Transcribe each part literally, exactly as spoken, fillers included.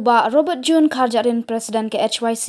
Bah Robert June Kharjahrin, President ka H Y C,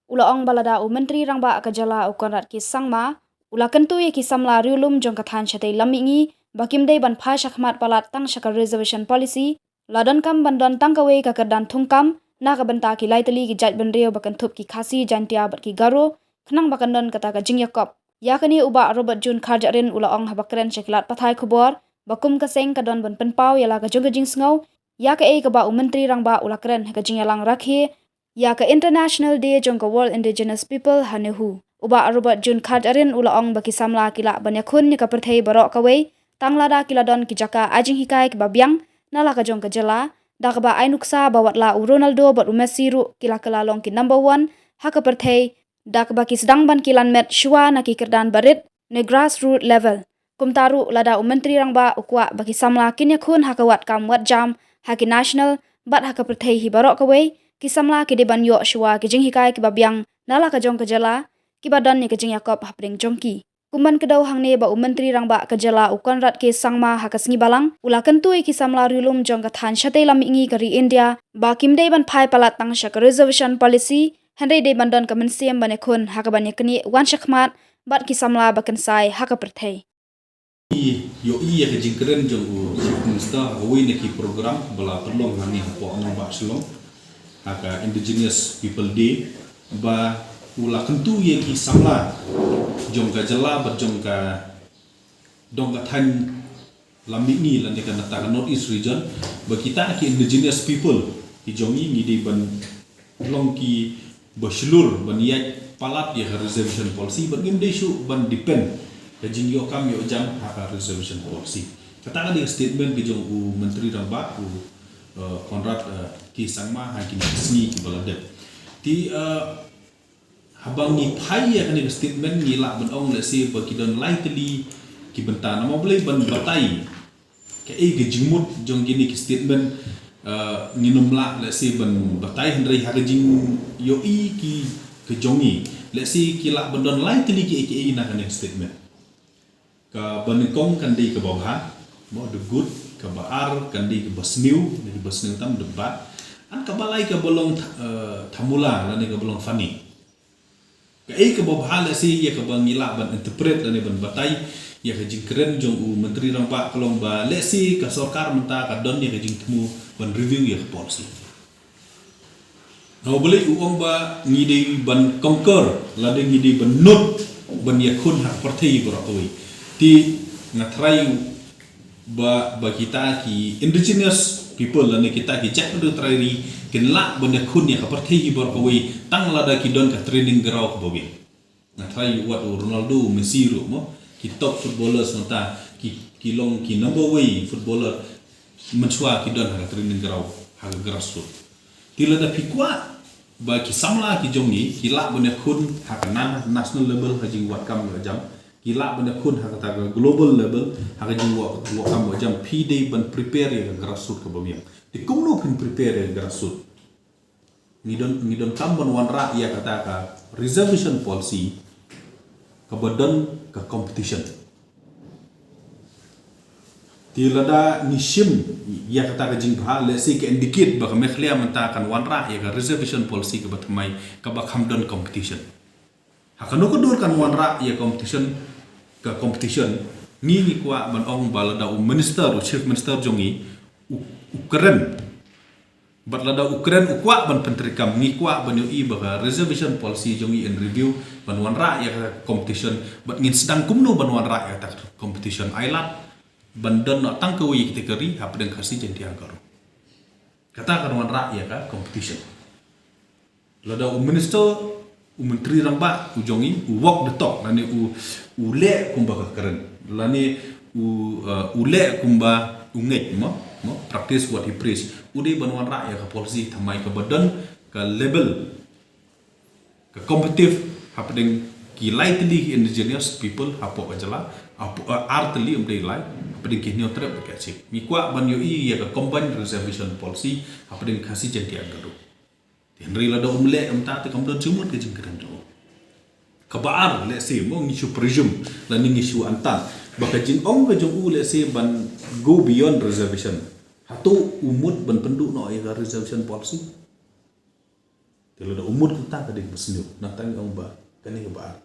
u la ong ba lada u Myntri Rangbah ka jylla u Conrad K Sangma u la kyntu ïa ki samla riewlum jong ka thaiñ shatei lam mihngi ba kim dei ban phai shakhmat palat tang sha ka reservation policy, la donkam ban don tang kawei ka kyrdan thungkam na ka bynta ki lai tylli ki jaitbynriew ba kynthup ki Khasi, Jaintia bad ki Garo, khnang ba kan don kata ka jingïakop. Ïa kane u Bah Robert June Kharjahrin u la ong haba kren sha ki lad pathai khubor ba kum ka seng ka don ban pynpaw ïa la ka jong ka jingsngew ïa kaei kaba u Myntri Rangbah u la kren ha ka jingïalang rakhe ïa ka International Day jong ka World Indigenous People ha NEHU. U Bah Robert June Kharjahrin u la ong ba ki samla ki lah ban ïakhun ïa ka pyrthei baroh kawei tang lada ki la don ki jaka ai jinghikai kiba biang na la ka jong ka jylla, da kaba ai nuksa ba wat la u Ronaldo bad u Messi ruh ki la kylla long ki number one ha ka pyrthei, da kaba ki sdang ban ki lan met shuwa na ki kyrdan barit ne grassroot level. Kumta ruh, lada u Myntri Rangbah u kwah ba ki samla kin ïakhun ha ka wad kam wad jam ha ki national bad ha ka pyrthei hi baroh kawei, ki samla ki dei ban ïoh shuwa ki jinghikai kiba biang na la ka jong ka jylla kiba don ïa ka jingïakop hapdeng jong ki. Kum ban kdew hangne, ba u Myntri Rangbah ka jylla u Conrad K Sangma ha ka sngi Balang u la kyntu ïa ki samla riewlum jong ka thaiñ shatei lam mihngi ka ri India ba kim dei ban phai palat tang sha ka reservation policy, hynrei dei ban don ka mynsiem ban ïakhun ha kaban ïaknieh wan shakhmat bad ki samla ba kynsai ha ka pyrthei. Ïohi ïa ka jingkren jong u Chief Minister ha kawei na ki program ba la pynlong hangne hapoh nongbah Shillong ha ka Indigenous People Day, ba u la kyntu ïa ki samla jong ka jylla bad jong ka dong ka thaiñ lam mihngi lane ka nata ka North East region, ba kita ki indigenous people ki jong ngi ngi dei ban long kiba shlur ban ïaid palat ïa ka reservation policy, bad ngim dei shuh ban depend ka jingïoh kam ïoh jam ha ka reservation policy. Kata ka dei ka statement ka jong u Myntri Rangbah u, eh, Conrad, eh, K Sangma ha kine ki sngi kiba la dep. Te, eh, haba ngi phai ïa kane ka statement ngi lah ban ong lehse ba ki don lai tylli ki bynta. Namar balei ban batai kaei ka jingmut jong kine ki statement, eh, ngin ym lah lehse ban batai, hynrei ha ka jingïohi ki ka jong ngi lehse ki lah ban don lai tylli kiei kiei na kane ka statement. Kaba nyngkong kan dei kaba bha, mo, the good, kaba ar kan dei kaba sniew, kaba sniew tam, the bad. An kaba lai kaba long tha-, eh, thamula lane kaba long funny. Kaei kaba bha lehse ïa kaba ngi lah ban interpret lane ban batai ïa ka jingkren jong u Myntri Rangbah ka long ba lehse ka sorkar mynta ka don ïa ka jingthmu ban review ïa ka policy. Namar balei u ong ba ngi dei ban conquer lane ngi dei ban nud ban ïakhun ha ka pyrthei baroh kawei. Te nga tharai ba, ba kita ki indigenous people lane kita ki jaitbynriew trai ri kin lah ban ïakhun ïa ka pyrthei baroh kawei tang lada ki don ka training ground kaba biang. Nga tharai wat u Ronaldo, u Messi ruh, mo, ki top footballers mynta ki, ki long ki number one footballer mynshuwa ki don ha ka training ground, ha ka grassroot. Te lada phi kwah ba ki samla ki jong ngi ki lah ban ïakhun ha ka na-, national level ha jingwad kam wad jam, ki lah ban ïakhun ha kata ka global level ha ka jingwad, wad kam wad jam, phi dei ban prepare ïa ka grassroot kaba biang. Te kumno phin prepare ïa ka grassroot? Ngi don, ngi donkam ban wanrah ïa kata ka reservation policy kaba don ka competition. Te lada ngi shim ïa kata ka jingbha, lehse ka indicate ba ka Meghalaya mynta kan wanrah ïa ka reservation policy kaba thymmai, kaba kham don competition. Ha kano ka dur kan wanrah ïa competition, ka competition, ngi, ngi kwah ban ong ba lada u minister, u chief minister jong ngi, u, u kren. Bad lada u kren u kwah ban pyntreikam, ngi kwah ban ïohi ba ka reservation policy jong ngi in review, ban wanrah ïa ka competition, bad ngin sdang kumno ban wanrah ïa ka competition. Ai lad ban don noh tang kawei ïa kita ki ri hapdeng Khasi, Jaintia, Garo. Kata kan wanrah ïa ka competition. Lada u minister, u Myntri Rangbah u jong ngi, u walk the talk, lane u, u leh kumba ka kren, lane u, uh, u leh kumba u ngeit, mo, mo, practice what he preach. U dei ban wanrah ïa ka policy thymmai kaba don ka level, ka competitive hapdeng ki lai tylli indigenous people hapoh ka jylla, hapoh, uh, ar tylli, ym dei lai, hapdeng ki Hynñiewtrep bad ka Kchiv. Ngi kwah ban ïohi ïa ka combined reservation policy hapdeng Khasi, Jaintia, Garo. Te hynrei lada um leh kumta te kam don jingmut ka jingkren jong u. Kaba ar, lehse, mo, ngi shu presume lane ngi shu antad ba ka jingong ka jong u, lehse, ban go beyond reservation. Hato u mut ban pynduh noh ïa ka reservation policy? Te lada u mut kumta ka dei kaba sniew, nangta ngi ong ba kane kaba ar.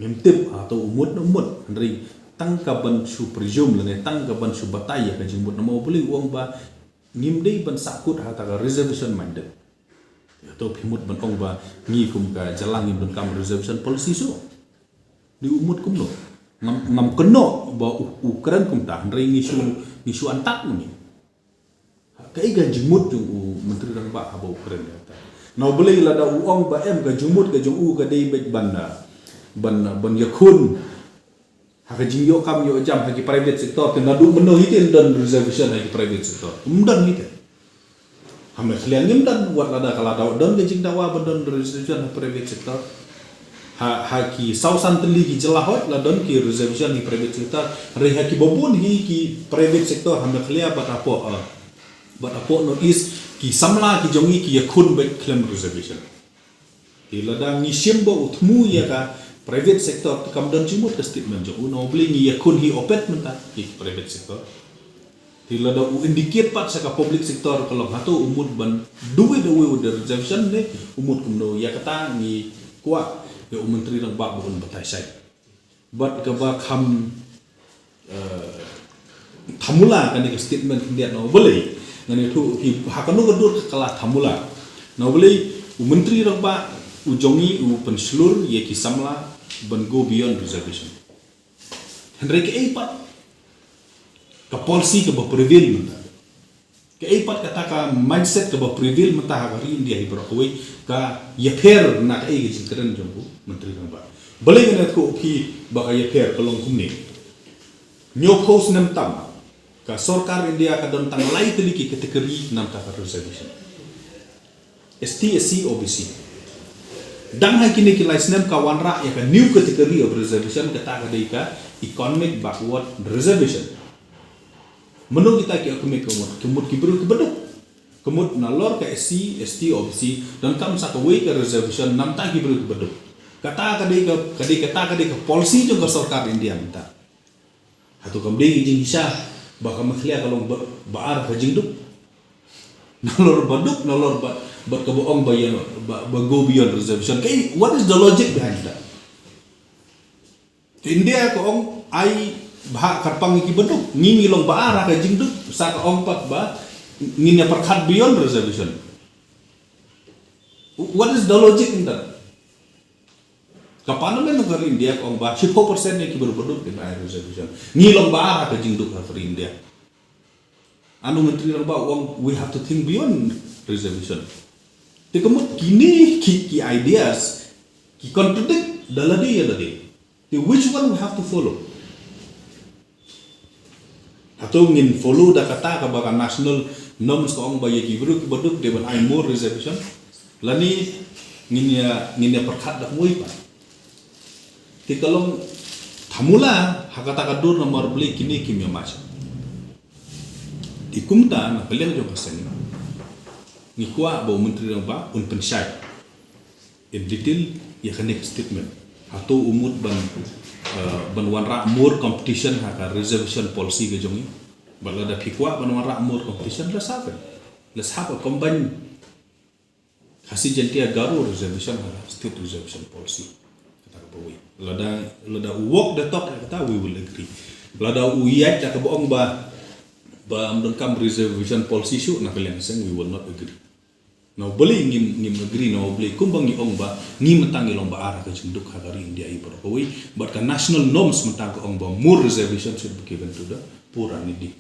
Ngim tip hato u mut ne um mut, hynrei tang ka ban shu presume lane tang ka ban shu batai ïa ka jingmut namar U Blei u ong ba ngim dei ban sahkut ha kata ka reservation minded. Hato phi mut ban ong ba ngi kum ka jylla ngim donkam reservation policy shuh? Dei u mut kumno? Ngam, ngam kynnoh ba u, u kren kumta, hynrei ngi shu, ngi shu antad mynne. Kaei ka jingmut jong u Myntri Rangbah haba u kren ïa kata? Na U Blei lada u ong ba em ka jingmut ka jong u ka dei beit ban, ban, ban ïakhun ha ka jingïoh kam ïoh jam ha ki private sector, te naduh mynno hi te ym don reservation ha ki private sector? Ym don hi te. Ha Meghalaya ngim don, wat lada ka la daw don ka jingdawa ban don reservation ha private sector. Ha, ha ki saw san tylli ki jylla hooid la don ki reservation ha ki private sector. Hynrei ha kiba bun hi ki private sector ha Meghalaya bad hapoh, eh, bad hapoh North East, ki samla ki jong ngi ki ïakhun beit khlem reservation. Te lada ngi shim ba u thmu ïa ka private sector, te kam don jingmut ka statement jong u. Na U Blei ngi ïakhun hi opet mynta ïa ki private sector. Te lada u indicate pat sha ka public sector ka long, hato u mut ban do it away with the reservation ne u mut kumno? Ïa kata ngi kwah ïa u Myntri Rangbah ba un batai shai. Bad kaba kham, eh, thamula kane ka statement khyndiat na U Blei. Ngan ïathuh ïa phi ha kano ka dur ka la thamula. Na U Blei u Myntri Rangbah u jong ngi u pynshlur ïa ki samla ban go beyond reservation. Hynrei kaei pat ka policy kaba prevail mynta? Kaei pat kata ka mindset kaba prevail mynta ha ka ri India hi baroh kawei, ka ïapher na kaei ka jingkren jong u Myntri Rangbah? Balei ngan ïathuh ïa phi ba ka ïapher? Ka long kumne. Hynñiewphew snem tam ka sorkar India ka don tang lai tylli ki category na bynta ka reservation. S T, S C, O B C. Dang ha kine ki lai snem ka wanrah ïa ka new category of reservation, kata ka dei ka economic backward reservation. Mano kita ki economic, ka mut, ka mut ki briew kiba duk. Ka mut nalor ka S C, S T, O B C, donkam sa kawei ka reservation na bynta ki briew kiba duk. Kata ka dei ka, ka dei, kata ka dei ka policy jong ka sorkar India mynta. Hato kam dei ka jingshisha ba ka Meghalaya ka long ba, ba ar ka jingduk? Nalor ba duk, nalor ba, ba kaba ong ba ïa, ba, ba go beyond reservation. Kaei, what is the logic behind that? India ka ong ai bha kyrpang ïa kiba duk, ngi ngi long ba ar ka jingduk, sa ka ong pat ba ngin ïa pyrkhat beyond reservation. What is the logic in that? Ka Parliament ka ri India ka ong ba shiphew percent ïa kiba duk ba duk dei ban ai reservation. Ngi long ba ar ka jingduk ha ka ri India. Anu Myntri Rangbah u ong we have to think beyond reservation. Te ka mut kine ki, ki ideas ki contradict da lade ïa lade. Te which one we have to follow? Hato ngin follow da kata kaba ka national norms ka ong ba ïa ki briew kiba duk dei ban ai more reservation? Lane ngin ïa, ngin ïa pyrkhat da kawei pat? Te ka long thamula ha kata ka dur namar balei kine kim ïa match. Te kumta na ka liang jong ka seng ngi kwah ba u Myntri Rangbah un pynshai in detail ïa kane ka statement. Hato u mut ban, eh, ban wanrah more competition ha ka reservation policy ka jong ngi? Bad lada phi kwah ban wanrah more competition, let's have it. Let's have a combined Khasi Jaintia Garo reservation ha ka state reservation policy. Kata kaba wei. Lada, lada u walk the talk ïa kata, we will agree. Lada u ïaid da kaba ong ba, ba ym donkam reservation policy shuh, na ka liang seng we will not agree. Na U Blei ngim, ngim agree, na U Blei kumba ngi ong ba ngi mynta ngi long ba ar ka jingduk ha ka ri India hi baroh kawei, bad ka national norms mynta ka ong ba more reservation should be given to the poor and needy.